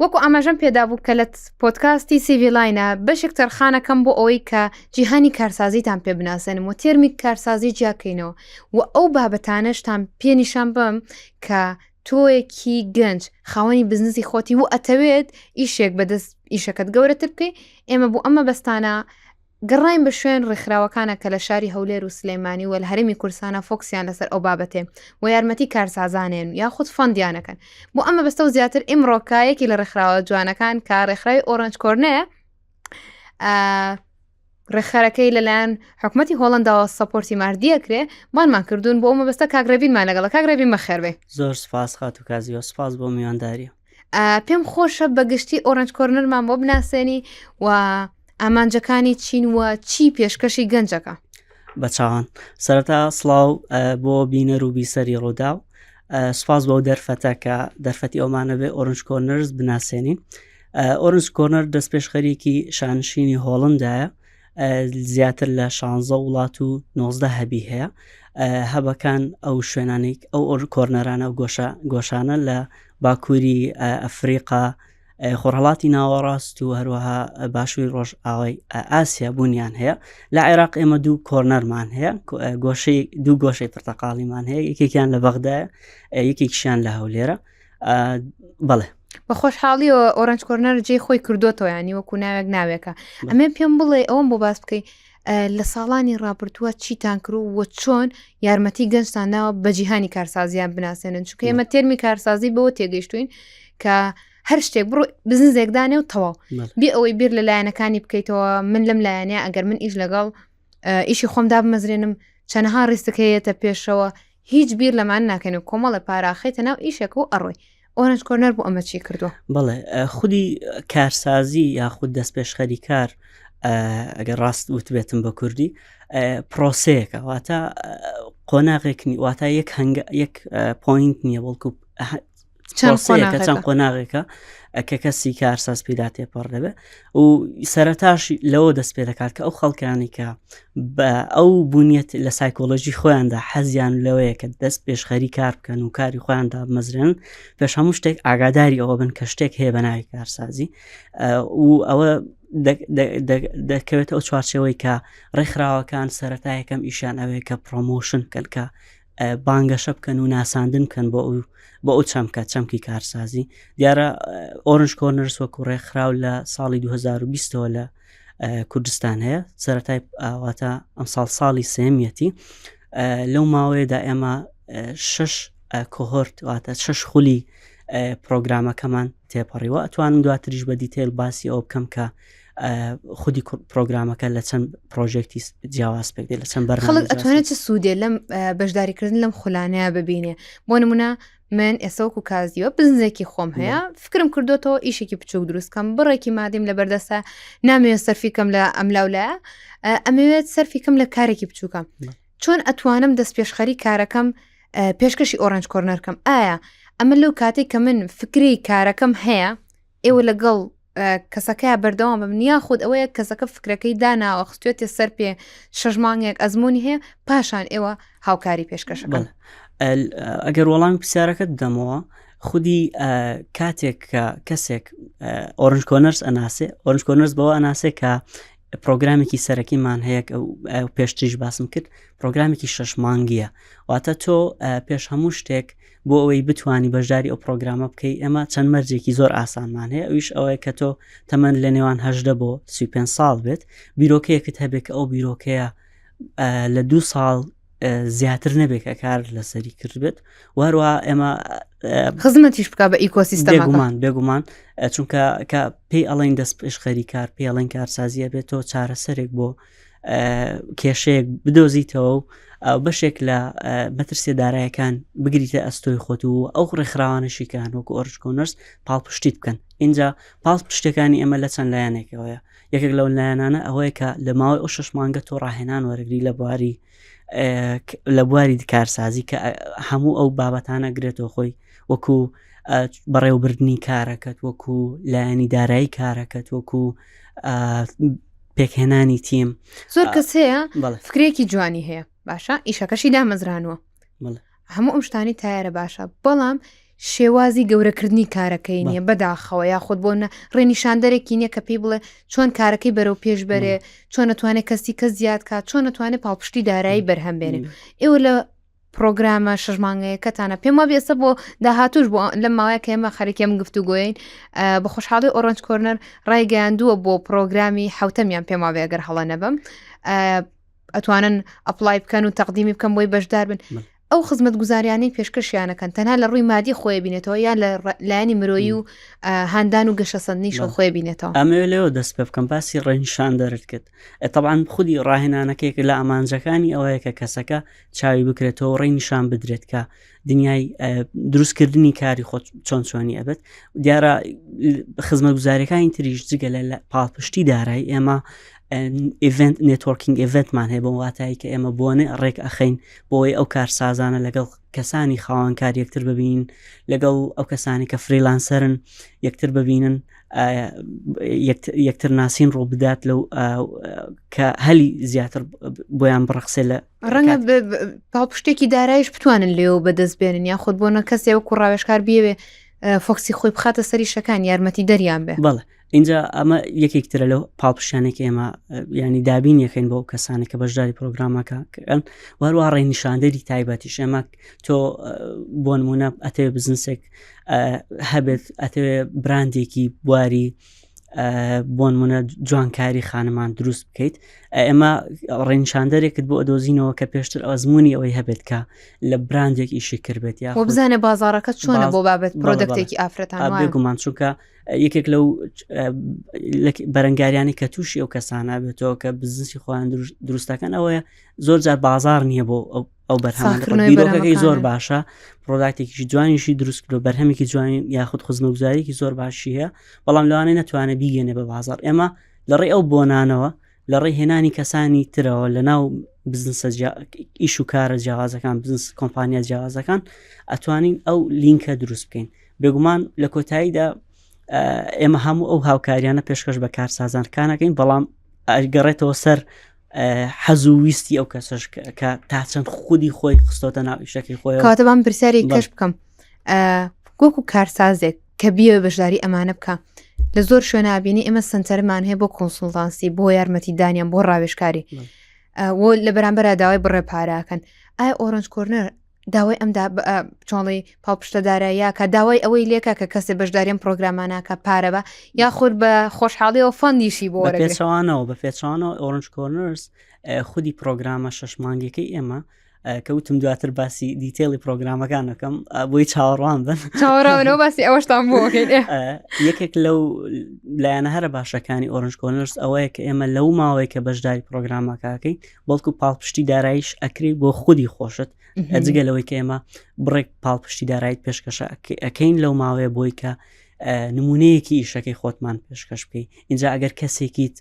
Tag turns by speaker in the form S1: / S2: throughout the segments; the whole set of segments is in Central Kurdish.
S1: وەکو ئاماژەم پێدابوو کە لە پۆدکاستی سیڤی لاینە بەشێک تەرخانەکەم بۆ ئەوەی کە جیهانی کارسازیتان پێ بناسێنم و تێرمی کارسازی جیاکەینەوە و ئەو بابەتانەشتان پێ نیشان بەم کە تۆیەکی گەنج خاوەنی بزنسی خۆتی و ئەتەوێت ئیشێک بەدەست ئیشەکەت گەورەتر بکەی ئێمە بۆ ئەمە بەستانە گەڕاین بە شوێن ڕێکخراوەکانە کە لە شاری هەولێر و سلێمانی و لە هەرێمی کوردستانە فۆکسیان لەسەر ئەو بابەتێ و یارمەتی کارسازانێن یاخود فەندیانەکەن بۆ ئەمە بەستە و زیاتر ئیمڕۆکە یەکی لە ڕێکخراوە جوانەکان کە ڕێکخراوی Orange Corner ڕێکخەرەکەی لەلایەن حکومەتی هۆڵنداوە support ی مادیەکرێ بانمان کردوون بۆ ئەو مەبەستە کاک ڕێبینمان لەگەڵە کاک ڕێبین بەخێربێ
S2: زۆر سپاس خاتوو کازیوە سپاس بۆ میوانداری
S1: پێم خۆشە بە گشتی Orange Corner مان بۆ بناسێنی و ئامانجەکانی چین و چی پێشکەشی گەنجەکە.
S2: بەچوان سەرەتا سڵاو بۆ بینەر و بیسەری ڕووداو سپاس بۆ دەرفەتە کە دەرفەتی ئەومانە بێ Orange Corners بناسێنین Orange Corner دەستپێشخەریکی شانشینی هۆڵندایە زیاتر لە 16 وڵات و 19 hub ی هەیە hub ەکان ئەو شوێنانێک ئەو ئۆر corner انە و گۆشە گۆشانە لە باکووری ئەفریقا خۆرهەڵاتی ناوەڕاست و هەروەها باشووری ڕۆژئاوای ئاسیا بوونیان هەیە لە عێراق ئێمە دوو corner مان هەیە گۆشەی دوو گۆشەی پرتەقاڵیمان هەیە یەکێکیان لە بەغدایە یەکێکیشیان لە هەولێرە بەڵێ
S1: بە خۆشحاڵیەوە Orange Corner جێی خۆی کردوتەوە ینی وەکو ناوێک ناوێکە ئەمێ پێم بڵێ ئەوم بۆ باس بکەی لە ساڵانی ڕابردووە چیتان کرد و چۆن یارمەتی گەنجتان داوە بە جیهانی کارسازیان بناسێنن چونکە ئێمە تێرمی کارسازی بەوە تێگەیشتوین کە هەر شتێک بڕۆ بزنزێک دانێ و تەواو بێ ئەوەی بیر لە لایەنەکانی بکەیتەوە من لەم لایەنەیە ئەگەر من ئیش لەگەڵ ئیشی خۆم دابمەزرێنم چەنەها ریسک هەیەتە پێشەوە هیچ بیر لەمان ناکەن و کۆمەڵە پاراخەیتە ناو ئیشێک و ئەڕۆی Orange Corner بۆ ئەمە چی کردووە؟
S2: بەڵێ خودی کارسازی یاخود دەستپێشخەری کار ئەگەر ڕاست وتبێتم بە کوردی پرۆسەیەکە واتە قۆناغێک واتە یەک هەنگ یەک point نییە بەڵکو پرۆسەیەکە چەند قۆناغێکە کە کەسی کارساز پیدا تێپەڕ دەبێت و سەرەتاش لەوە دەست پێ دەکات کە ئەو خەڵکانی کە بە ئەو بوونیەت لە سایکۆلۆژی خۆیاندا حەزیان لەوەیە کە دەست پێشخەری کار بکەن و کاری خۆیان دابمەزرێن پێش هەموو شتێک ئاگاداری ئەوە بن کە شتێک هەیە بە ناوی کارسازی و ئەوە دەکەوێتە ئەو چوارچەوەی کە ڕێکخراوەکان سەرەتا یەکەم ئیشان ئەوەیە کە promotion بکەن کە بانگەشە بکەن و ناساندن بکەن بۆ ئەو بۆ ئەو چەمکە چەمکی کارسازی دیارە Orange Corners وەکو ڕێکخراو لە ساڵی 2020ەوە لە کوردستان هەیە سەرەتای ئاواتە ئەم ساڵ ساڵی سێمیەتی لەو ماوەیەدا ئێمە شش cohort واتە شش خولی پرۆگرامەکەمان تێپەڕیوە ئەتوانم دواتریش بە detail باسی ئەو بکەم کە خودی پرۆگرامەکە لە چەند project ی جیاواز پێک دێت لە چەند بەر
S1: خەڵک ئەتوانێت چ سوودێ لەم بەشداریکردن لەم خولانەیە ببینێ بۆ نمونە من ئێستا وەکو کازیوە بزنزێکی خۆم هەیە فکرم کردوتەوە ئیشێکی بچوک دروستکەم بڕێکی مادیم لە بەردەستە نامەوێت سەرفیکەم لە ئەملاولایە ئەمەوێت سەرفیکەم لە کارێکی بچووکەم چۆن ئەتوانم دەست پێشخەری کارەکەم پێشکەشی Orange Corner کەم ئایا ئەمە لەو کاتێک کە من فکری کارەکەم هەیە ئێوە لەگەڵ کەسەکەیا بەردەوام بم یاخود ئەوەیە کەسەکە فکرەکەی داناوە خستوێتە سەر پێ شەش مانگێک ئەزمموی هەیە پاشان ئێوە هاوکاری پێشکەشەکەن
S2: ئەگەر وەڵامی پرسیارەکەت بدەمەوە خودی کاتێک کە کەسێک Orange Corners ئەناسێ Orange Corners بەوە ئەناسێ کە پرۆگرامێکی سەرەکیمان هەیە پێشتریش باسم کرد پرۆگرامێکی شەش مانگیە واتە تۆ پێش هەموو شتێک بۆ ئەوەی بتانی بەشداری ئەو پرۆگرامە بکەی ئێمە چەند مەرجێکی زۆر ئاسانمان هەیە ئەویش ئەوەیە کە تۆ تەمەن لە نێوان هەدە بۆ 35 ساڵ بێت بیرۆکەیەکت هەبێت کە ئەو بیرۆکەیە لە دوو ساڵ زیاتر نەبێت کە کار لەسەری کردبێت وهروە ئێمە
S1: خزمەتیش بک بە ئیکۆسیستەم
S2: بێگومان بێگومان چونکە کە پێی ئەڵین دەست پێشخەری کار پێی ئەڵێن کارسازیە بێت تۆ چارەسەرێک بۆ کێشەیەک بدۆزیتەوە و بەشێک لە مەترسیە دارایەکان بگریتە ئەستۆی خۆت و ئەو ڕێکخراوانەشیکان وەکو Orange Corners پاڵپشتیت بکەن اینجا پاڵپشتەکانی ئێمە لە چەند لایەنێکەوەیە یەکێک لەو لایەنانە ئەوەیە کە لە ماوەی ئەو شش مانگە تۆ ڕاهێنان وەرگری لە بواری لە بواری کارسازی کە هەموو ئەو بابەتانە گرێتەوە خۆی وەکو بەڕێوەبردنی کارەکەت وەکو لایەنی دارایی کارەکەت وەکو پێکهێنانی تیم
S1: زۆر کەس هەیە فکرێکی جوانی هەیە باشە ئیشەکەشی دامەزرانوە هەموو ئەم شتانی تایرە باشە بەڵام. شێوازی گەورەکردنی کارەکەی نییە بەداخەوە یاخود بۆ ڕێنیشاندەرێکی نییە کە پێی بڵێ چۆن کارەکەی بەرەو پێش بەرێ چۆن ئەتوانێت کەسی کەس زیاد کات چۆن ئەتوانێت پاڵپشتی دارایی بەرهەم بێنێ ئێوە لە پرۆگرامە شەش مانگەیەکەتانە پێم وابێ ئێستا بۆ داهاتوش بۆ لەم ماوەیە کە ئێمە خەریکی ئەم گفتوگۆین بە خۆشحاڵی Orange Corner ڕایگەیاندووە بۆ پرۆگرامی حوتەمیان پێم وابێ ئەگەر هەڵە نەبم ئەتوانن apply بکەن و تەقدیمی بکەم بۆی بەشدار بن ئەو خزمەتگوزاریانەی پێشکەشیانەکەن تەنها لە ڕووی مادی خۆی بینێتەوە یان لە لایەنی مرۆیی و هاندان و گەشەسەندنیشەوە خۆی بینێتەوە.
S2: ئەمەوێ لەوە دەست پێ بکەم باسی ڕێنیشاندەرت کرد تەبعەن خودی ڕاهێنانەکەیەک لە ئامانجەکانی ئەوەیە کە کەسەکە چاوی بکرێتەوە ڕێی نیشان بدرێت کە دنیای دروستکردنی کاری خۆ چۆن چۆنی ئەبێت دیارە خزمەتگوزاریەکانی تریش جگە لە پاڵپشتی دارایی ئێمە event networking event مان هەیە بۆ واتایی کە ئێمە بۆنێ ڕێک ئەخەین بۆی ئەو کارسازانە لەگەڵ کەسانی خاوەنکار یەکتر ببین لەگەڵ ئەو کەسانی کە freelancer ن یەکتر ببینن یەکتر ناسین ڕوو بدات لەو کە هەلی زیاتر بۆیان بڕەخسێ لە
S1: ڕەنگە پاڵپشتێکی دارایش بتوانن لێەوە بەدەست بێنن یا خۆت بۆنە کەسێ وەکو ڕاوێژکار بیەوێ focus ی خۆی بخاتە سەری شەکان یارمەتی دەریان بێ
S2: بەڵێ اینجا ئەمە یەکێک ترە لەو پاڵپشتانێک ئێمە ینی دابین یەکەین بۆ کەسانێک کە بەشداری پرۆگرامەکە کەن وەروە ڕێنیشاندەری تایبەتیش ئێمە تۆ بۆ نمونە ئەتەوێ بزنسێک هەبێت ئەتەوێ براندێکی بواری بۆ نمونە جوانکاری خانمان دروست بکەیت ئێمە ڕێنیشاندەرێکت بۆ ئەدۆزینەوە کە پێشتر ئەزمموی ئەوەی هەبێت کە لە براندێک ئیشی کردبێت
S1: یا بزانێ بازارەکە چۆنە بۆ بابەت product ێکی ئافرەتان
S2: بێگومان چونکە یەکێک لەو بەرەنگاریانی کە تووشی ئەو کەسانە بێتەوە کە بزنسی خۆیان دروستەکەن ئەوەیە زۆر جار بازار نییە بۆ ئەو ئەو بەرهەمەکەی زۆر باشە product ێکی جوانیشی دروست کرد بەرهەمێکی جوانی یاخود خزمەتگوزاریکی زۆر باشی هەیە بەڵام لەوانەیە نەتوانێت بیگەێنێ بە بازار ئێمە لە ڕێ ئەو بۆنانەوە لە ڕێی هێنانی کەسانی ترەوە لە ناو بزنسە ئیش و کارە جیاوازەکان بزنس کۆمپانیا جیاوازەکان ئەتوانین ئەو لینکە دروست بکەین بێگومان لە کۆتاییدا ئێمە هەموو ئەو هاوکاریانە پێشکەش بە کارسازانکانەکەین بەڵام ئەگەڕێتەوە سەر حەز و ویستی ئەو کەسەش کە تا چەند خودی خۆی خستۆتە ناو ئیشەکەی خۆی
S1: کاتە بام پرسیاری کەش بکەم وەکو کارسازێک کە بیەوێ بەشداری ئەمانە بکە لە زۆر شوێنابینی ئێمە سنتەرمان هەیە بۆ consultancy بۆ یارمەتی دانیان بۆ ڕاوێژکاری لە بەرامبەر داوای بڕێ پاراکەن ئایا Orange Corner داوای ئەم چۆڵی پاڵپشتە داراییاکە داوای ئەوەی لێکە کە کەسێ بەشداریم پرۆگراماناکە پارە بە یاخود بە خۆشحاڵیەوە fund یشی بۆ
S2: پێچوانەوە بە پێچوانەوە Orange Corners خودی پرۆگرامە شەش مانگەکەی ئێمە کە وتم دواتر باسی detail ی پرۆگرامەکان ئەکەم بۆی چاوەڕوان بن
S1: چاوەڕوانەوە باسی ئەوەشتان بۆ
S2: یەکێک لەو لایەنە هەرە باشەکانی Orange Corners ئەوەیە کە ئێمە لەو ماوەیە کە بەشداری پرۆگرامەکەکەین بەڵکو پاڵپشتی دارایش ئەکری بۆ خودی خۆشت ئەجگە لەوەی کە ئێمە بڕێک پاڵپشتی دارایت پێشکەشە ئەەکەین لەو ماوەیە بۆی کە نمونەیەکی ئیشەکەی خۆتمان پێشکەش بکەی اینجا ئەگەر کەسێکیت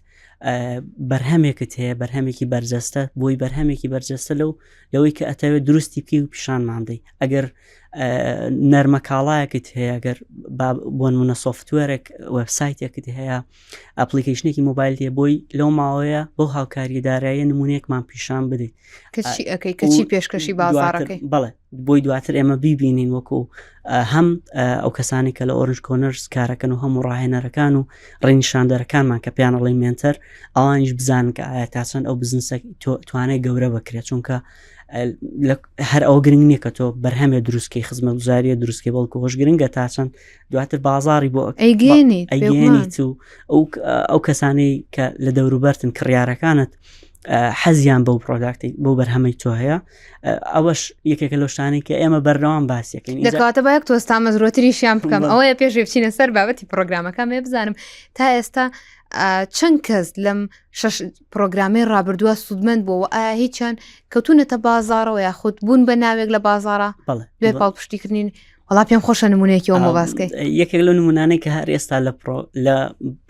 S2: بەرهەمێکت هەیە بەرهەمێکی بەرجەستە بۆی بەرهەمێکی بەرجەستە لەو لەوەی کە ئەتەوێت دروستی بکەی و پیشانمان دەی ئەگەر نەرمەکاڵایەکت هەیە ئەگەر بۆ نمونە software ێک وبسایتێکت هەیە application ێکی مۆبایل هەیە بۆی لەو ماوەیە بۆ هاوکاری دارایە نمونەیەکمان پیشان بدەیت
S1: کەچی ئەەکەی کەچی پێشکەشی بازارەکەی
S2: بەڵێ بۆی دواتر ئێمە بیبینین وەکو هەم ئەو کەسانی کە لە Orange Corners کارەکەن و هەموو ڕاهێنەرەکان و ڕێنیشاندەرەکانمان کە پێیان ئەڵێن mentor ئەوانیش بزانن کە ئایا تا چەند ئەو بزنسە توانای گەورە بکرێت چونکە هەر ئەو گرنگ نییە کە تۆ بەرهەمێ دروستکەی خزمەتگوزاریە دروستکەی بەڵکو هۆش گرنگە تا چەند دواتر بازاری بۆ ئەیگەێنیت و ئەو کەسانەی کە لە دەوروبەرتن کڕیارەکانت حەزیان بەو product ی بۆ بەرهەمەی تۆ هەیە ئەوەش یەکێکە لەو شتانەی کە ئێمە بەردەوام باسیەکەین
S1: دەکاتە با یەک تۆز تامەزرۆتریشیان بکەم ئەوەیە پێشێ بچینە سەر بابەتی پرۆگرامەکە مێ بزانم تا ئێستا چەند کەس لەم شەش پرۆگرامی ڕابردووە سوودمەند بووە ئایا هیچیان کەوتونەتە بازارەوە یاخود بوون بە ناوێک لە بازارە دوای پاڵپشتیکردنی وەڵا پێم خۆشە نمونەیەکی ئەوم بۆ باس کەی.
S2: یەکێک لەو نمونانەی کە هەر ئێستا لە پرۆ لە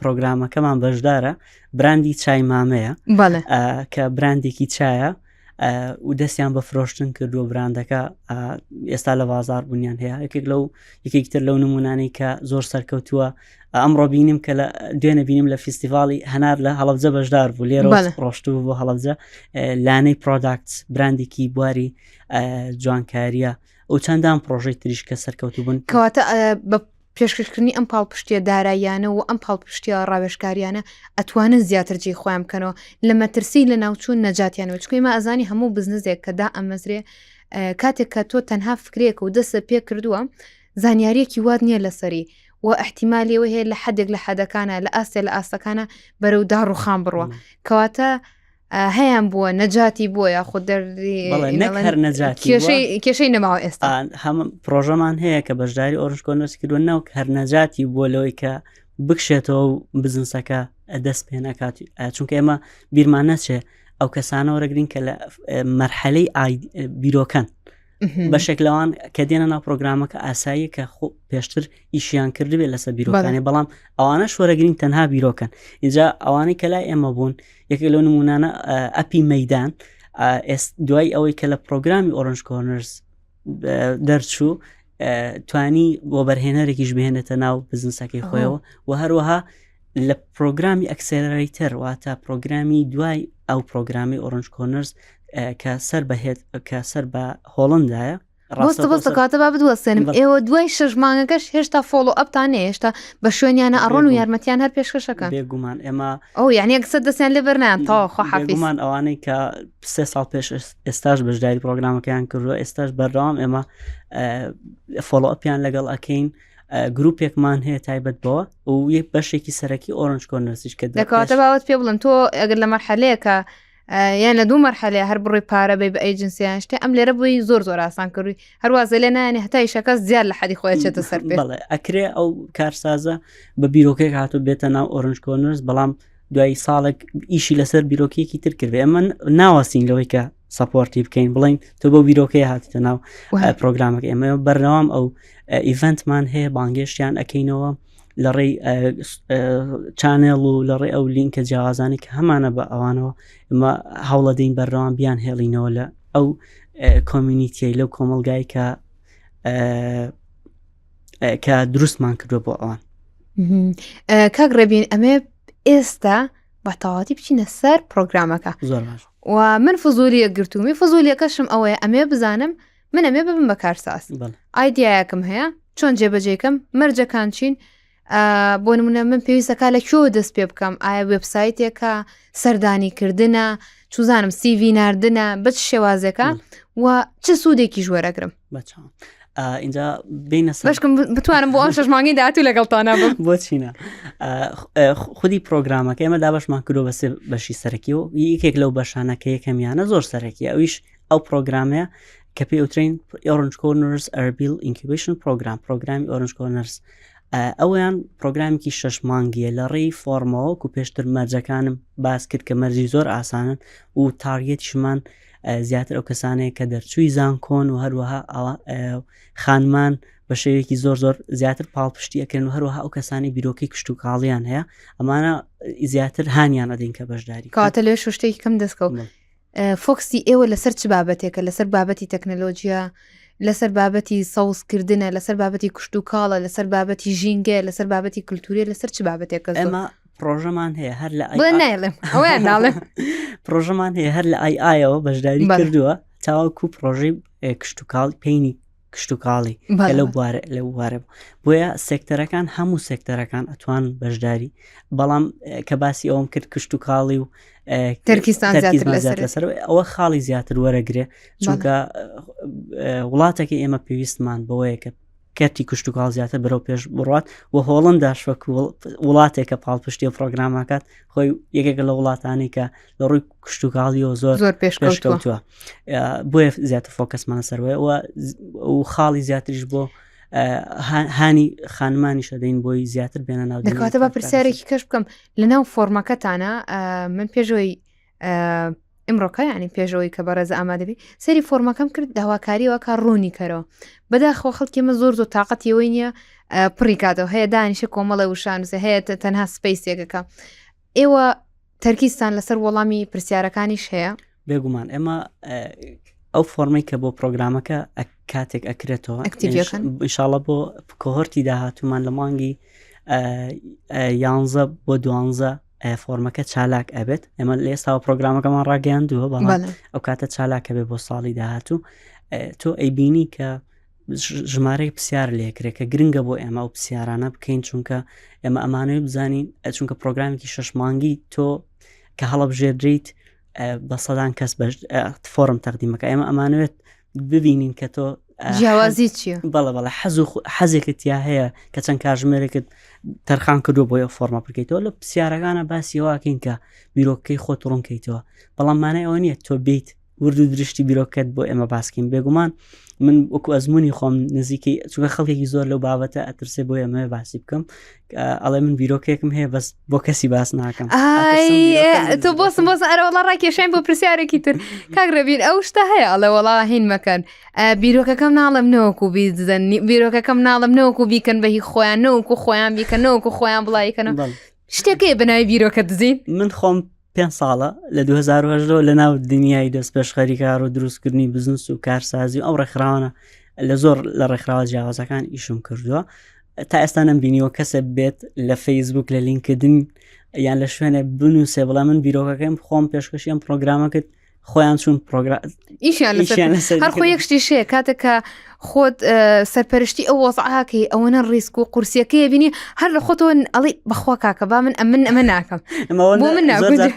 S2: پرۆگرامەکەمان بەشدارە براندی چای مامەیە
S1: بەڵێ
S2: کە براندێکی چایە و دەستیان بە فرۆشتن کردووە براندەکە ئێستا لە بازار بوونیان هەیە یەکێک لەو یەکێکتر لەو نمونانەی کە زۆر سەرکەوتووە ئەمڕۆ بینیم کە لە دوێنێ بینیم لە فیستیڤاڵی هەنار لە هەڵەبجە بەشدار بوو لێرە ڕۆشتوو بۆ هەڵەبجە لانەی product براندێکی بواری جوانکاریە. و چەندان پرۆژەی تریش کە سەرکەوتوو بوون.
S1: کەواتە بە پێشکەشکردنی ئەم پاڵپشتیە داراییانە و ئەم پاڵپشتیە ڕاوێژکاریانە ئەتوانن زیاتر جێی خۆیان بکەنەوە لە مەترسی لە ناوچوون نەجاتیانەوە چونکە ئێمە ئەزانی هەموو بزنزێک کە دا ئەمەزرێ کاتێک کە تۆ تەنها فکرێک و دەستە پێ کردووە زانیاریەکی وات نییە لەسەری و احتیمالیەوە هەیە لە حدێک لە حەدەکانە لە ئاستێ لە ئاستەکانە بەرەو داڕوخان بڕوە کەواتە هەیان بووە نەجاتی بووە یاخود دەردی
S2: هەر نەجات
S1: کێشەی نەماوە ئێستا
S2: هەم پرۆژەمان هەیە کە بەشداری Orange Corners کردووە نەوەک هەر نەجاتی بووە لەوەی کە بکشێتەوە و بزنسەکە دەست پێ نەکات چونکە ئێمە بیرمان نەچێ ئەو کەسانە وەرەگرین کە لە مەرحەلەی بیرۆکەن بەشێک لەوان کە دێنە ناو پرۆگرامەکە ئاسایی کە خۆ پێشتر ئیشیان کردبێت لەسەر بیرۆکانی بەڵام ئەوانە شوەرەگرین تەنها بیرۆکەن اینجا ئەوانەی کە لای ئێمە بوون یەکێک لەو نمونانە ئەپی مەدان دوای ئەوەی کە لە پرۆگرامی Orange Corners دەرچوو توانی وەبەرهێنەرێکیش بهێنێتە ناو بزنسەکەی خۆیەوە و هەروەها لە پرۆگرامی accelerator واتە پرۆگرامی دوای ئەو پرۆگرامی Orange Corners کە سەر بەهێت کە سەر بە هۆڵندایە
S1: ڕاستە بەستە کاتە با بدوەستێنم ئێوە دوای شش مانگەکەش هێشتا follow up تان هێشتا بە شوێنیانە ئەڕۆن و یارمەتیان هەر پێشکەشەکەن
S2: بێگومان ئێمە
S1: ئەو یعنی یەکسەر دەستیان لێ بەرنان تەواو
S2: خواحافیزمان ئەوانەی کە سێ ساڵ پێش ئێستاش بەشداری پرۆگرامەکەیان کردووە ئێستاش بەردەوام ئێمە follow up یان لەگەڵ ئەکەین گروپێکمان هەیە تایبەت بەوە و یەک بەشێکی سەرەکی Orange Corners یش کە
S1: دەکاتە باوەت پێ بڵم تۆ ئەگەر لە مەرحەلەیەکە یان لە دوو مەرحەلەیە هەر بڕی پارە بی بە agency یان شتێ ئەم لێرە بووی زۆر زۆر ئاسان کردووی هەروازە لێ نایانی هەتا ئیشەکە زیاد لە حەدی خۆی چێتە سەر پێ
S2: بەڵێ ئەکرێ ئەو کارسازە بە بیرۆکێک هاتو بێتە ناو Orange Corners بەڵام دوای ساڵێک ئیشی لەسەر بیرۆکێکی تر کرد ئێمە ناوەستین لەوەی کە support ی بکەین بڵین تۆ بۆ بیرۆکەی هاتیتە ناو پرۆگرامەکە ئێمە بەرنەوام ئەو event مان هەیە بانگێشتیان ئەەکەینەوە لە ڕێی channel و لە ڕێ ئەو لینکە جیاوازانی کە هەمانە بە ئەوانەوە ئمە هەوڵەدەین بەردەوام بیان هێڵینەوە لە ئەو community ی لەو کۆمەلگای کە کە دروستمان کردووە بۆ ئەوان
S1: کاک ڕێبین ئەمێ ئێستا بە تەواتی بچینە سەر پرۆگرامەکە
S2: زۆر باش
S1: و من فزولیە گرتومی فزولیەکەشم ئەوەیە ئەمێ بزانم من ئەمێ ببم بە کارساز idea یەکم هەیە چۆن جێبەجێکەم مەرجەکان چین بۆ نمونە من پێویستەکە لە کوێ دەست پێ بکەم ئایا وێبسایتێکە سەردانی کردنە چوزانم CV ناردنە بە چ شێوازێکە و چ سوودێکی ژوەرەگرم
S2: اینجا بینە
S1: بەشکم بتوانم بۆ ئەم شش مانگی داهاتوو لەگەڵتانە بم
S2: بۆ چینە خودی پرۆگرامەکە ئێمە دابشمان کردو بەسێ بەشی سەرەکی و یەکێک لەو بەشانە کە یەکەمیانە زۆر سەرەکی ئەویش ئەو پرۆگرامەیە کە پێی ئەوترین Orange Corners Erbil Incubation Program پرۆگرامی Orange Corners ئەویان پرۆگرامێکی شەش مانگیە لە ڕێی فۆرمەوە و پێشتر مەرجەکانم باس کرد کە مەرجی زۆر ئاسانن و target یشمان زیاتر ئەو کەسانەیە کە دەرچووی زانکۆن و هەروەها خانمان بە شێوەیەکی زۆر زۆر زیاتر پاڵپشتی ئەکرێن و هەروەها ئەو کەسانی بیرۆکەی کشتتوکاڵیان هەیە ئەمانە زیاتر هانیان ئەدەین کە بەشداری
S1: کاتە لێ شتێکی کەم دەستکەوت focus ی ئێوە لەسەر چ بابەتێکە لەسەر بابەتی تەکنەلۆجیا لەسەر بابەتی سەوزکردنە لەسەر بابەتی کشتوکاڵە لەسەر بابەتی ژینگە لەسەر بابەتی کللتوریە لەسەر چ بابەتێکە
S2: ئێمە پرۆژەمان هەیە هەر لە
S1: نایڵێم ئەویان ناڵێم
S2: پرۆژەمان هەیە هەر لە ئای ئایەوە بەشداری کردووە تاوەکو پرۆژەی کشتتوکاڵ پێینی کشتتوکاڵی کە لەو بوارە لەو بوارە بوو بۆیە سێکتەرەکان هەموو سێکتەرەکان ئەتوان بەشداری بەڵام کە باسی ئەوم کرد کشتتوکاڵی و
S1: تەرکیزتان زیاتر
S2: لەسەر ئەوە خاڵی زیاتر وەرەگرێ چونکە وڵاتەکە ئێمە پێویستمان بەوەیە کە کەرتی کشتتوکاڵ زیاتر بەرەو پێش بڕات و هۆڵنداش وەک وڵاتێکە پاڵپشتی و پرۆگرامەکات خۆی یەکێکە لە وڵاتانی کە لە ڕووی کشتتوکاڵیەوە زۆر
S1: زۆر پێشکەوتووە
S2: بۆیە زیاتر focus مان سەروەیە و خاڵی زیاتریش بۆ هانی خانمانی شەدەین بۆی زیاتر بێنە ناو
S1: دەکاتە بە پرسیارێکی کەش بکەم لە ناو فۆرمەکەتانە من پێشەوەی ئمڕۆکە ینی پێشەوەی کە بەڕێز ئامادەبی سەری فۆرمەکەم کرد داواکاریەوە کە ڕوونی کەرەوە بەداخەوە خەڵکی مە زۆر زۆر تااقەتیەوەی نییە پڕی کاتەوە هەیە دانیشە کۆمەڵە وشانوسە هەیە تەنها space ێکەکە ئێوە تەرکیزتان لەسەر وەڵامی پرسیارەکانیش هەیە؟
S2: بێگومان ئێمە ئەو فۆرمەی کە بۆ پرۆگرامەکە کاتێک ئەکرێتەوە ئینشاڵە بۆ cohort ی داهاتومان لە مانگی یانزە بۆ دوانزە فۆرمەکە چالاک ئەبێت ئێمە لە ئێستاوە ژمارەی پرسیار لێکرێت کە گرنگە بۆ ئێمە ئەو پرسیارانە بکەین چونکە ئێمە ئەمانەوەی بزانین چونکە پرۆگرامێکی شەش مانگی تۆ کە هەڵەبژێردریت بە سەدان کەس بەش فۆرم تەقدیمەکە ئێمە ئەمانەوێت ببینین کە تۆ
S1: جیاوازی چییە؟
S2: بەڵە بەڵە حەز و حەزێکت تیا هەیە کە چەند کاژمێرێکت تەرخان کردو بۆ ئەو فۆرمە بکەیتەوە لە پرسیارەکانە باسی واکەین کە بیرۆکەی خۆت ڕوونکەیتەوە بەڵام مانای ئەوە نییە تۆ بیت ورد و درشتی بیرۆکەت بۆ ئێمە باسکەین بێگومان من وەکو ئەزمموی خۆم نزیکەی چونکە خەڵکێکی زۆر لەو بابەتە ئەترسێ بۆ ئێمە باسی بکەم ئەڵێ من بیرۆکێکم هەیە بەس بۆ کەسی باس ناکەم
S1: تۆ بۆسم بۆس ئەرە وڵا ڕاکێشین بۆ پرسیارێکی تر کاک ڕێبین ئەو شتە هەیە ئەڵێ وڵا هین مەکەن بیرۆکەکەم ناڵم نەوەکو بیزن بیرۆکەکەم ناڵم نەوەکو بیکەن بە هی خۆیان نەوەکو خۆیان بیکەن نەوەکو خۆیان بڵایکەنەوە شتێکەیە بەناوی بیرۆکە دزین
S2: من خۆم پێ ساڵە لە 2010 لە ناو دنیای دەست پێشخەری کار و دروستکردنی بزنس و کارسازی و ئەو ڕێکخراوانە لە زۆر لە ڕێکخراوە جیاوازەکان ئیشم کردووە تا ئێستا نەم بینیوە کەسە بێت لە فەیسبوک لە لینکردن یان لە شوێنێ بنووسێ بڵێ من بیرۆکەکەم خۆم پێشکەشی ئەم پرۆگرامە کرد خۆیان چوون پرۆگرام
S1: ئیشیان لەسەر هەر خۆ یەک شتی شەیە کاتێک کە خۆت سەرپەرشتی ئەو وەزعاکەی ئەوەنە ڕیسک و قورسیەکەی بینی هەر لە خۆتەوە ئەڵی بەخوا کاکە با من ئەمن ئەمە ناکەم
S2: بۆ من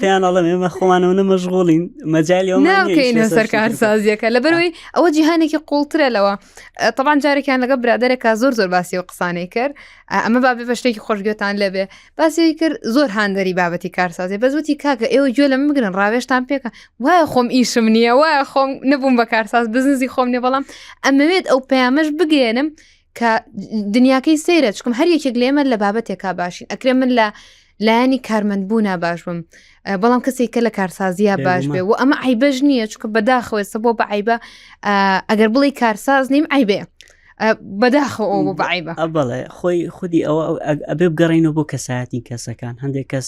S2: پێیان ئەڵێم ئێمە خۆمانەوە نە مەشغوڵین مەجای
S1: ناکەینە سەر کارسازیەکە لەبەرەوەی ئەوە جیهانێکی قوڵترە لەوە تەبان جارێکیان لەگە برادێکا زۆر زۆر باسی و قسانەی کرد ئەمە بابێ بە شتێکی خۆشگوێتان لێبێ باسی کرد زۆر هاندەری بابەتی کارسازی بەس وتی کاکە ئێوە گوێ لە من بگرن ڕاوێشتان پێکە وایە خۆم ئیشم نییە وایە خۆم نەبووم بە کارساز بزنزی خۆم نیە بەڵام ئەمەوێت ئەو پەیامەش بگەێنم کە دنیاکەی سەیرە چکم هەر یەکێک لێمە لە بابەتێکا باشین ئەکرێ من لە لایەنی کارمەند بوونا باش بم بەڵام کەسێک کە لە کارسازیە باش بێ و ئەمە عیبەش نییە چکە بەداخەوە سە بۆ بە عیبە ئەگەر بڵێ کارساز نیم عیبێ بەداخەوە ئەو بۆ بە عیبە
S2: بەڵێ خۆی خودی ئەوە ئەبێ بگەڕینەوە بۆ کەسایەتی کەسەکان هەندێک کەس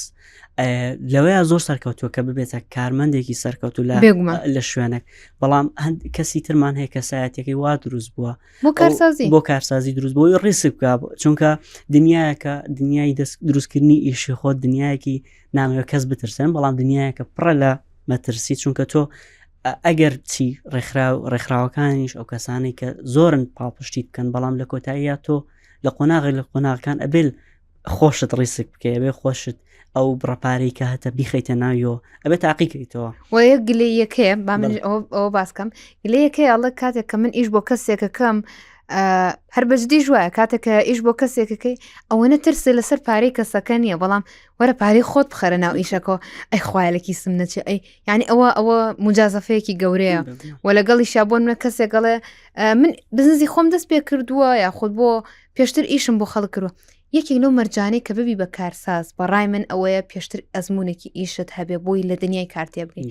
S2: لەوەیە زۆر سەرکەوتووە کە ببێتە کارمەندێکی سەرکەوتو لە لە شوێنێک بەڵام کەسی ترمان هەیە کەسایەتەکەی وا دروست بووە
S1: بۆ کارسازی
S2: بۆ کارسازی دروست بۆی ڕیسک بکە چونکە دنیاەکە دنیای دەست دروستکردنی ئیشی خۆت دنیایەکی نامەوە کەس بترسن بەڵام دنیاەکە پڕە لە مەترسی چونکە تۆ ئەگەر چی ڕێکخراو ڕێکخراوەکانیش ئەو کەسانەی کە زۆرن پاڵپشتی بکەن بەڵام لە کۆتاییە تۆ لە قۆناغی لە قۆناغەکان ئەبێل خۆشت ڕیسک بکەی ئەبێ خۆشت ئەو بڕەپارەی کە هەتە بیخەیتە ناویەوە ئەبێ تاقیکەیتەوە
S1: وە یەک گلەیەکەیە با من ئەوە باسکەم گلەیەکەی ئەڵە کاتێک کە من ئیش بۆ کەسێکەکەم هەر بەجدیش وایە کاتێک کە ئیش بۆ کەسێکەکەی ئەوەنە ترسێ لەسەر پارەی کەسەکە نییە بەڵام وەرە پارەی خۆت بخەرە ناو ئیشەکەەوە ئەی خوایە لە کیسم نەچێ ئەی یعنی ئەوە ئەوە مجازەفەیەکی گەورەیە و لەگەڵیشا بۆن منە کەسێک گەڵێ من بزنزی خۆم دەست پێ کردووە یاخود بۆ پێشتر ئیشم بۆ خەڵک کردووە یەکێک لەو مەرجانەی کە ببی بە کارساز بەڕای من ئەوەیە پێشتر ئەزمونێکی ئیشت هەبێ بۆی لە دنیای کار تێبگەی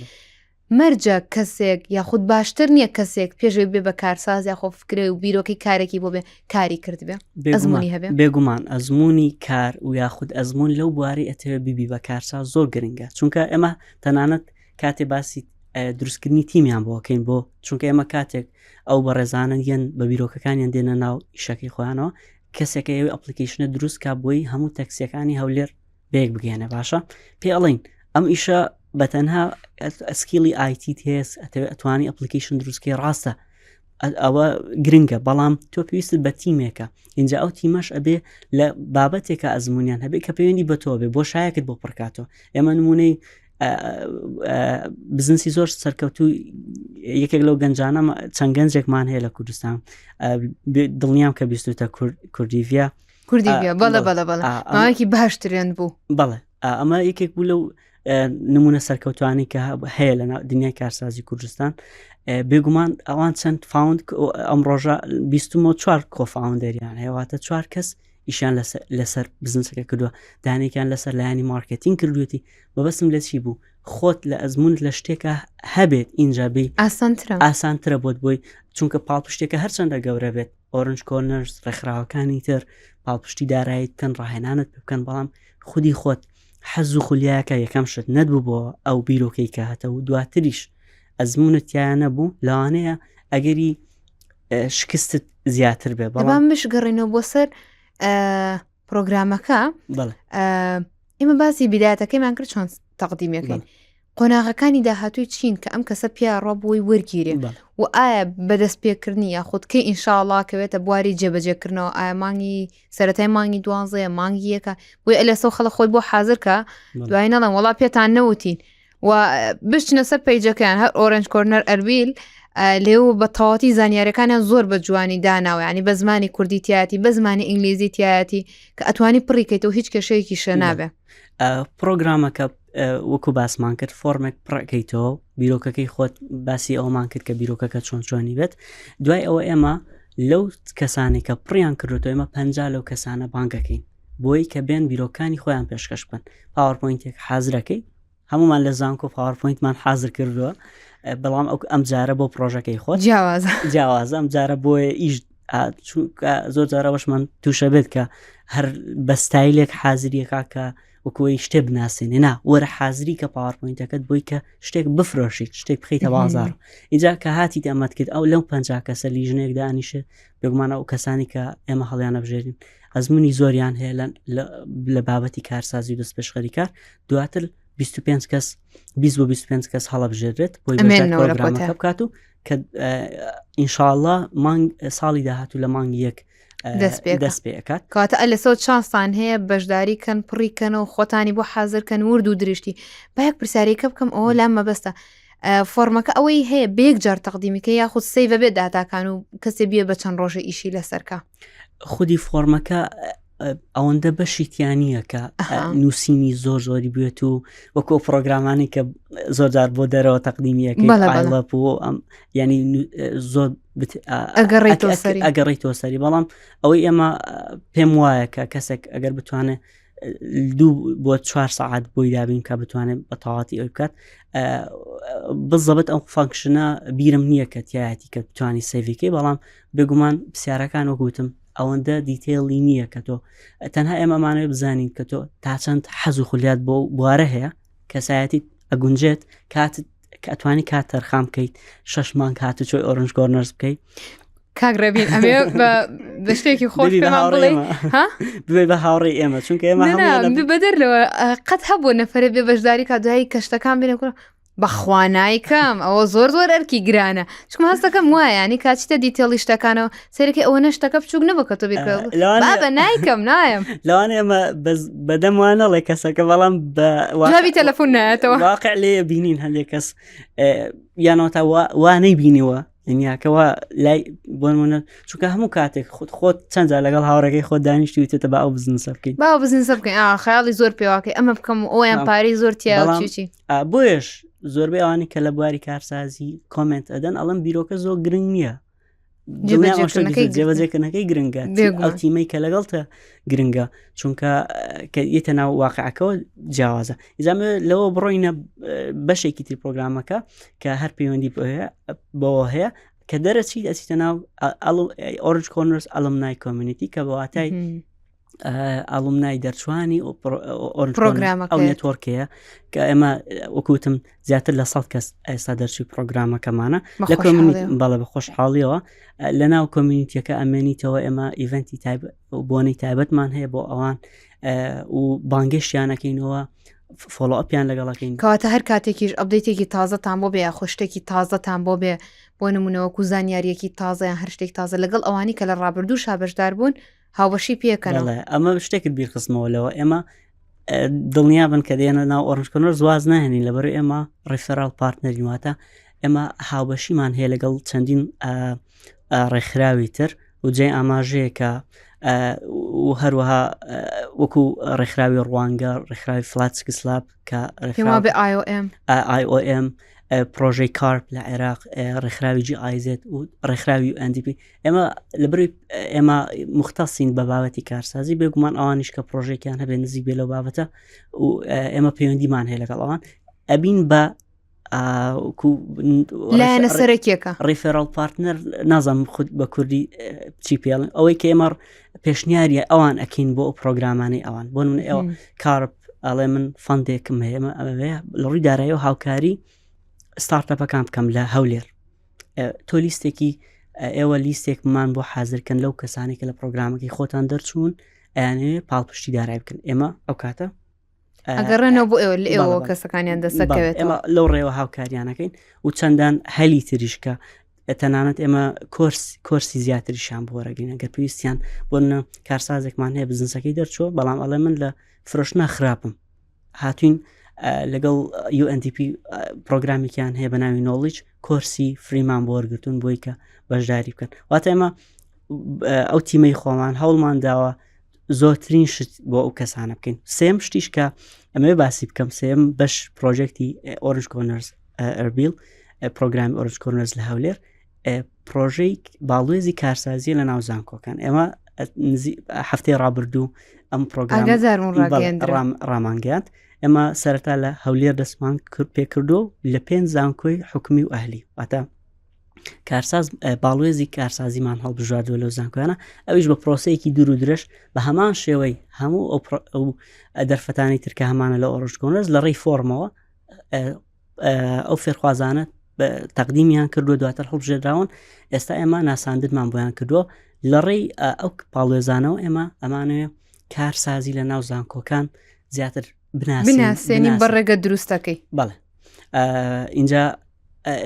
S1: مەرجە کەسێک یاخود باشتر نییە کەسێک پێشەوەی بێ بە کارساز یاخۆ فکرە و بیرۆکەی کارێکی بۆ بێ کاری کردبێ ئەزمموی هەبێ
S2: بێگومان ئەزمموی کار و یاخود ئەزمون لەو بواری ئەتەوێ ببی بە کارساز زۆر گرنگە چونکە ئێمە تەنانەت کاتێ باسی دروستکردنی تیمیان بۆکەین بۆ چونکە ئێمە کاتێک ئەو بەڕێزانە یەن بە بیرۆکەکانیان دێنە ناو ئیشەکەی خۆیانەوە کەسێکە ئەوی application ە دروست کا بۆی هەموو تەکسیەکانی هەولێر بەیەک بگەێنە باشە پێ ئەڵین ئەم ئیشە بە تەنها skill ی IT هەیە ئەتەوێت ئەتوانی application دروستکەی ڕاستە ئەوە گرنگە بەڵام تۆ پێویستت بە تیمێکە اینجا ئەو تیمەش ئەبێ لە بابەتێکە ئەزمونیان هەبێ کە پەیوەندی بە تۆ بێ بۆ شایەکت بۆ پڕکاتەوە ئێمە نمونەی بزنسی زۆر سەرکەوتو یەکێک لەو گەنجانە چەند گەنجێکمان هەیە لە کوردستان دڵنیام کە بیستوتە کوردیڤە
S1: کوردی بەڵێ بەڵێ بەڵێ ماوەیەکی باش ترێند بوو
S2: بەڵێ ئەمە یەکێک بوو لەو نمونە سەرکەوتوانی کە هەیە لە دنیای کارسازی کوردستان بێگومان ئەوان چەند found ئەم ڕۆژە 24 co-founder یان هەیەواتە چوار کەس ئیشیان لەسەر بزنسەکە کردووە دانێکیان لەسەر لایەنی مارکتین کردوێتی مەبەستم لە چی بوو خۆت لە ئەزمونت لە شتێکە هەبێت ئینجا بی
S1: ئاسانترە
S2: ئاسانترە بۆت بۆی چونکە پاڵپشتێکە هەرچەندە گەورە بێت Orange Corners ڕێکخراوەکانی تر پاڵپشتی دارایت بکەن ڕاهێنانت بکەن بەڵام خودی خۆت حەز و خولیاکە یەکەم شت نەبوو بۆ ئەو بیرۆکەی کە هەتە و دواتریش ئەزمونت تیاە نەبوو لەوانەیە ئەگەری شکستت زیاتر بێ
S1: بەڵام بشگەڕێنەوە بۆ سەر پرۆگرامەکە ئێمە باسی بیدایەتەکەیمان کرد چۆن تەقدیمەکەین قۆناغەکانی داهاتووی چین کە ئەم کەسە پیا ڕۆ بۆی وەرگیرێ و و ئایا بەدەست پێکردنی یاخود کەی ئینشاڵا کەوێتە بواری جێبەجێکردنەوە ئایا مانگی سەرەتای مانگی دوانزەیە مانگی یەکە بۆی ئەلێسەو خەڵک خۆی بۆ حاضر کە دوای نەڵێن وەڵا پێتان نەوتین و بچنە سەر page ەکەیان هەر Orange Corner ئەربیل لێو بە تەواتی زانیارەکانیان زۆر بە جوانی داناوە ینی بە زمانی کوردی تیاتی بە زمانی ئینگلیزی تایەتی کە ئەتوانی پڕیکەیتەوە هیچ کێشەیەکی شە نابێ
S2: پرۆگرامەکە وەکو باسمان کرد فۆرمێک پڕەکەیتەوە بیرۆکەکەی خۆت باسی ئەومان کرد کە بیرۆکەکە چۆن چۆنی بێت دوای ئەوە ئێمە لەو کەسانی کە پڕیان کردوتەوە ئێمە پ لەو کەسانە بانگەکەین بۆی کە بێن بیرۆکانی خۆیان پێشکەش بکەن PowerPoint ێک حازرەکەی هەمومان لە زانکۆ PowerPoint مان حازر کردووە بەڵام ئەو ئەم جارە بۆ پرۆژەکەی خۆت
S1: جیاوازە
S2: جیاوازە ئەم جارە بۆیە ئیش زۆر جارەوەشمان تووشە بێت کە هەر بەستایلێک حازریەکە کە وەکوی شتێ بناسێنێ نا وەرە حازری کە PowerPoint ەکەت بۆی کە شتێک بفرۆشیت شتێک بخیتە بازار اینجا کە هاتیت ئەمەت کرد ئەو لەو پ کەسە لیژنەیەک دانیشێت بێگومان ئەو کەسانی کە ئێمە هەڵیانە بژێرین ئەزمموی زۆریان هەیە لە بابەتی کارسازی و دەستپێشخەری کار دواتر 25 کەس 20 بۆ 25 کەس هەڵەبژێرێت بۆی پرۆگرامەکە بکات و کە ئینشاءله مانگ ساڵی داهاتوو لە مانگ یەک دەست پێ ئەکات
S1: کاتە ئەلەسەوە چانسان هەیە بەشداری کەن پڕی کەن و خۆتانی بۆ حاضر کەن ورد و درشتی با یەک پرسیارێکە بکەم ئەوە لام مەبەستە فۆرمەکە ئەوەی هەیە بێک جار تەقدیمیکە یاخود save ە بێت داتاکان و کەسێ بیە بە چەند ڕۆژە ئیشی لەسەرکە
S2: خودی فۆرمەکە ئەوەندە بەشی تیانە کە نووسینی زۆر زۆری بێت و وەکو پرۆگرامانی کە زۆر جار بۆ دەرەوە تەقدیمیەکەی بۆ ئەم ینی زۆر ئەگەڕیتەوە سەری بەڵام ئەوەی ئێمە پێم وایە کە کەسێک ئەگەر بتوانێت دوو بۆ چوار سەعات بۆی دابین کە بتوانێت بە تەواتی ئەوی بکات بزەبت ئەو function ە بیرم نییە کە تایەتی کە بتوانانی save یکەی بەڵام بێگومان پرسیارەکان وەکوتم ئەوەندە detail ی نییە کە تۆ تەنها ئێمەمانەوە بزانین کە تۆ تا چەند حەز و خولیات بۆ بوارە هەیە کەسایەتی ئەگونجێت کات کە ئەتوانی کات تەرخان بکەیت شش مانگ هاتوچۆی Orange Corners بکەیت
S1: کاک ڕێبین ئەمێ بە شتێکی خۆش بڵێ
S2: بێ بە هاوڕێ ئێمە چونکە ئێمە
S1: بەدەر لەوە قەت هەبوو نەفرێ بێ بەشداری کا دوایی کەشتەکان بینە کوڕ بەخوا نایکەم ئەوە زۆر زۆر ئەرکی گرانە چکم هەستەکەم وایە ینی کاچیتە detail ی شتەکانەوە سەرەکی ئەوە نەشتەکە بچوک نەبوو کە تۆ بابە نایکەم نایم
S2: لەوانە ئێمە بەدەم وانەڵێ کەسەکە بەڵام بە
S1: جوابی تەلەفۆن نایەتەوە
S2: واقع لێ بینین هەندێک کەس یانەوە تا وانەی بینیوە دنیاکەەوە لای بۆنمونە چونکە هەموو کاتێک خۆت خۆت چەند جار لەگەڵ هاوڕێکەی خۆت دانیشتویتە بە ئەو بزنسە بکەین
S1: با بزنسە بکەین خەیاڵی زۆر پێواکەی ئەمە بکەم و ئەویان پارەی زۆر تیا چی
S2: بۆیش زۆربەی ئەوانی کە لە بواری کارسازی comment ئەدەن ئەڵم بیرۆکە زۆر گرنگ نییە جێبەجێکردنەکەی گرنگە ئەو تیمەی کە لەگەڵتە گرنگە چونکە کە یەتە ناو واقعەکەەوە جیاوازە ئیزامە لەوە بڕۆینە بەشێکی تری پرۆگرامەکە کە هەر پەیوەندی بەوە هەیە کە دەرەچیت ئەچیتە ناو Orange Corners alumni community کە بەواتای alumni دەرچوانی
S1: پرۆگرامەکە
S2: ئەو network ەیە کە ئێمە وەکوتم زیاتر لە سە کەس ئێستا دەرچوی پرۆگرامەکەمانە لە بەڵێ بە خۆشحاڵیەوە لە ناو community یەکە ئەمێنیتەوە ئێمە event ی تایب بۆنەی تایبەتمان هەیە بۆ ئەوان و بانگێشتیانەکەینەوە follow up یان لەگەڵەکەین
S1: کەواتە هەر کاتێکیش update ێکی تازەتان بۆ بێ یاخۆ شتێکی تازەتان بۆ بێ بۆ نمونەوەکو زانیاریەکی تازە یان هەر شتێک تازە لەگەڵ ئەوانی کە لە ڕابردوو بەشدار بوون هاوبەشی پێکەن
S2: ئەمە شتێکت بیرخستمەوە لەوە ئێمە دڵنیا بن کە دێنە ناو Orange Corner واز ناهێنین لەبەر ئێمە referral partner ین واتە ئێمە هاوبەشیمان هەیە لەگەڵ چەندین ڕێکخراوی تر و جێ ئاماژەیە کە و هەروەها وەکو ڕێکخراوی ڕوانگە ڕێکخراوی Flat6Labs کە
S1: IOM
S2: IOM پرۆژەی CARP لە عێراق ڕێکخراوی GIZ و ڕێکخراوی UNDP ئێمە لە بری ئێمە مختصین بە بابەتی کارسازی بێگومان ئەوانیش کە پرۆژێکیان هەبێ نزیک بێ لەو بابەتە و ئێمە پەیوەندیمان هەیە لەگەڵ ئەوان ئەبین بە
S1: لایەنە سەرەکیەکە
S2: referral partner نازانم خود بە کوردی چی پێڵن ئەوەی کە ئێمە پێشنیاریە ئەوان ئەکەین بۆ ئەو پرۆگرامانەی ئەوان بۆ من ئێوە CARP ئەڵێ من fund ێکم هەیە ئەمەوێ لە ڕووی دارایی و هاوکاری startup ەکان بکەم لە هەولێر تۆ لیستێکی ئێوە لیستێکمان بۆ حازرکەن لەو کەسانی کە لە پرۆگرامەکەی خۆتان دەرچوون ئەیانەوێ پاڵپشتی دارای بکەن ئێمە ئەو کاتە
S1: ئەگەڕێنەوە بۆ ئێوە لە ئێوە کەسەکانیان دەسەکەوێت
S2: ئێمە لەو ڕێوە هاوکاریانەکەین و چەندان هەلی تریشکە. تەنانەت ئێمە کۆرس کۆرسی زیاتریشان بۆ وەرەگرین ئەگەر پێویستیان بۆ نە کارسازێکمان هەیە بزنسەکەی دەرچووە بەڵام ئەڵێ من لە فرۆشتنا خراپم هاتوین لەگەڵ UNDP پرۆگرامێکیان هەیە بە ناوی knowledge کۆرسی free مان بۆ وەرگتون بۆی کە بەشداری بکەن واتە ئێمە ئەو تیمەی خۆمان هەوڵمان داوە زۆرترین شت بۆ ئەو کەسانە بکەین سێم شتیش کە ئەمەوێ باسی بکەم سێم بەش پرۆژێکتی Orange Corners ئەربیل پرۆگرامی Orange Corners لە هەولێر پرۆژەی باڵوێزی کارسازیە لە ناو زانکۆکان ئێمە هەفتەی ڕابردوو ئەم پرۆگرام ڕامانگەیاند ئێمە سەرەتا لە هەولێر دەستمان کرد پێکردو لە پێنج زانکۆی حکومی و ئەهلی واتە کارساز باڵوێزی کارسازیمان هەڵبژاردووە لەو زانکۆیانە ئەویش بە پرۆسەیەکی دوور و درێژ بە هەمان شێوەی هەموو ئەو دەرفەتانی ترکە هەمانە لە Orange Corners لە ڕێی فۆرمەوە ئەو فێرخوازانە تەقدیمیان کردووە دواتر هەڵبژێراون ئێستا ئێمە ناساندنمان بۆیان کردووە لە ڕێی ئەو پاڵێزانەوە ئێمە ئەمانەوێ کارسازی لە ناو زانکۆکان زیاتر
S1: بناسێنی بە ڕێگە دروستەکەی
S2: بەڵێ اینجا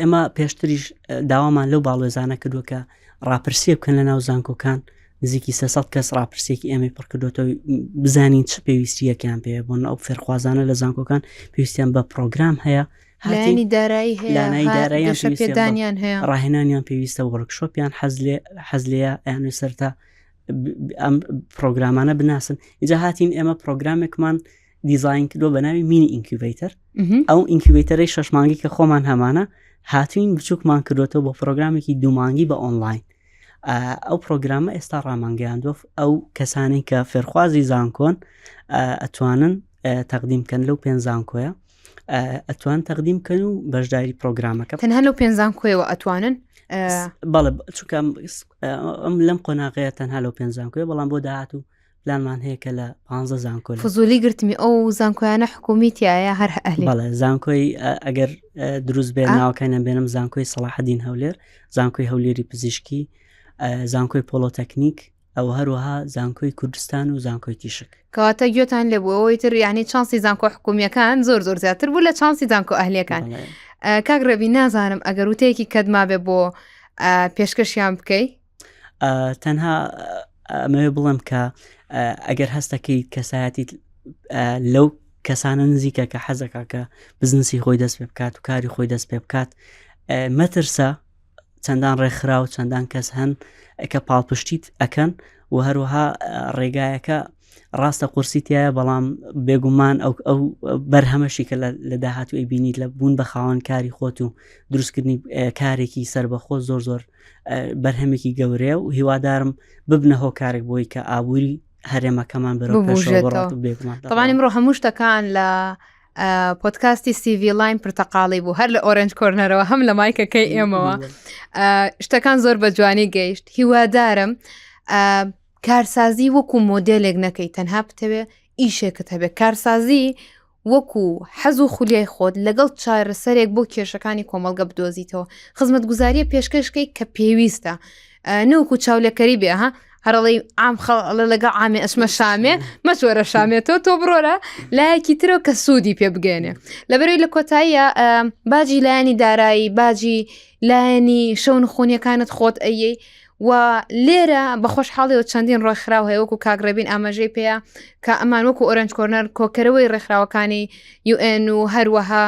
S2: ئێمە پێشتریش داوامان لەو باڵوێزانە کردووە کە ڕاپرسیە بکەن لە ناو زانکۆکان نزیکی 300 کەس ڕاپرسێکی ئێمەی پڕکردوێتەوە بزانین چ پێویستیەکیان پێ بۆن ئەو فێرخوازانە لە زانکۆکان پێویستیان بە پرۆگرام هەیە
S1: لایەنی دارایی
S2: هەیە داراییان
S1: پێدانیان هەیە
S2: ڕاهێنانیان پێویستە وەرکشۆپیان حەز لێ ئەیان سەرتا ئەم پرۆگرامانە بناسن اینجا هاتین ئێمە پرۆگرامێکمان دیزاین کردووە بە ناوی mini incubator ئەو incubator ەی شەش مانگی کە خۆمان هەمانە هاتوین بچووکمان کردوێتەوە بۆ پرۆگرامێکی دوو مانگی بە ئۆنلاین ئەو پرۆگرامە ئێستا ڕامانگەیاندوە ئەو کەسانی کە فێرخوازی زانکۆن ئەتوانن تەقدیم بکەن لەو پێنج زانکۆیە ئەتوان تەقدیم بکەن و بەشداری پرۆگرامەکە
S1: تەنها لەو پێنج زانکۆیەوە ئەتوانن
S2: بەڵێ چونکە ئەم لەم قۆناغەیە تەنها لەو پێنج زانکۆیە بەڵام بۆ داهاتوو پلانمان هەیە کە لە پ زانکۆ
S1: فزولی گرتمی ئەو زانکۆیانە حکومی تایە هەر ئەهلی
S2: بەڵێ زانکۆی ئەگەر دروست بێ ناوەکانیان بێنم زانکۆی سەڵاحەدین هەولێر زانکۆی هەولێری پزیشکی زانکۆی پۆلۆتەکنیک ئەو هەروەها زانکۆی کوردستان و زانکۆی تیشک
S1: کەواتە گوێتان لێ بوو ئەوەی تر یعنی چانسی زانکۆ حکومیەکان زۆر زۆر زیاتر بوو لە چانسی زانکۆ ئەهلیەکان کاک ڕێبی نازانم ئەگەر وتەیەکی کەت مابێ بۆ پێشکەشیان بکەی
S2: تەنها ئەمەوێ بڵێم کە ئەگەر هەستەکەی کەسایەتی لەو کەسانە نزیکە کە حەزەکە کە بزنسی خۆی دەست پێ بکات و کاری خۆی دەست پێ بکات مەترسە چەندان ڕێکخرا و چەندان کەس هەن کە پاڵپشتیت ئەکەن و هەروەها ڕێگایەکە ڕاستە قورسی تایە بەڵام بێگومان ئەو ئەو بەرهەمەشی کە لە داهاتوو بینیت لە بوون بە خاوەن کاری خۆت و دروستکردنی کارێکی سربەخۆ زۆر زۆر بەرهەمێکی گەورەیە و هیوادارم ببنە هۆکارێک بۆی کە ئابووری هەرێمەکەمان بەرەو پێشەوە بڕات و بێگومان
S1: تەوان ئمڕۆ هەموو شتەکان لە پۆدکاستی سیڤی لاین پرتەقاڵی بوو هەر لە Orange Corner ەوە هەم لە مایکەکەی ئێمەوە شتەکان زۆر بە جوانی گەیشت هیوادارم کارسازی وەکو مۆدێلێک نەکەی تەنها بتەوێ ئیشێکت هەبێ کارسازی وەکو حەز و خولیای خۆت لەگەڵ چارەسەرێک بۆ کێشەکانی کۆمەڵگە بدۆزیتەوە خزمەتگوزاریە پێشکەشکەی کە پێویستە نەوەکو چاولێکەری بێ ها هەرڵی عام خەڵ لەگەڵ عامێ ئەچمە شامێ مەچۆرە شامێتەوە تۆ بڕۆرە لایەکی ترەوە کە سوودی پێ بگەێنێ لەبەرەوەی لە کۆتاییە باجی لایەنی دارایی باجی لایەنی شەونخونیەکانت خۆت ئەیەی و لێرە بە خۆشحاڵیەوە چەندین ڕێکخراو هەیە وەکو کاک ڕێبین ئاماژەی پێیە کە ئەمان وەکو Orange Corner کۆکەرەوەی ڕێکخراوەکانی UN و هەروەها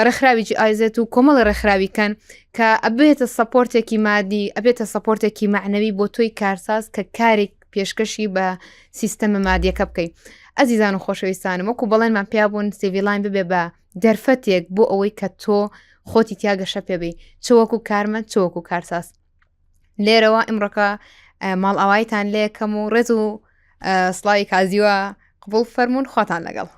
S1: ڕێکخراوی GIZ و کۆمەڵی ڕێکخراوی کەن کە ئەبێتە support ێکی مادی ئەبێتە support ێکی معنەوی بۆ تۆی کارساز کە کارێک پێشکەشی بە سیستەمە مادیەکە بکەیت ئەزیزان و خۆشەویستانم وەکو بەڵێنمان پیابوون سیڤیلاین ببێ بە دەرفەتێک بۆ ئەوەی کە تۆ خۆتی تیا گەشە پێبی چ وەکو کارمەند چ وەکو کارساز لێرەوە ئیمڕۆکە ماڵئاواییتان لێکەم و ڕێز و سڵاوی کازیوە قبول فەرمونون خواتان لەگەڵ.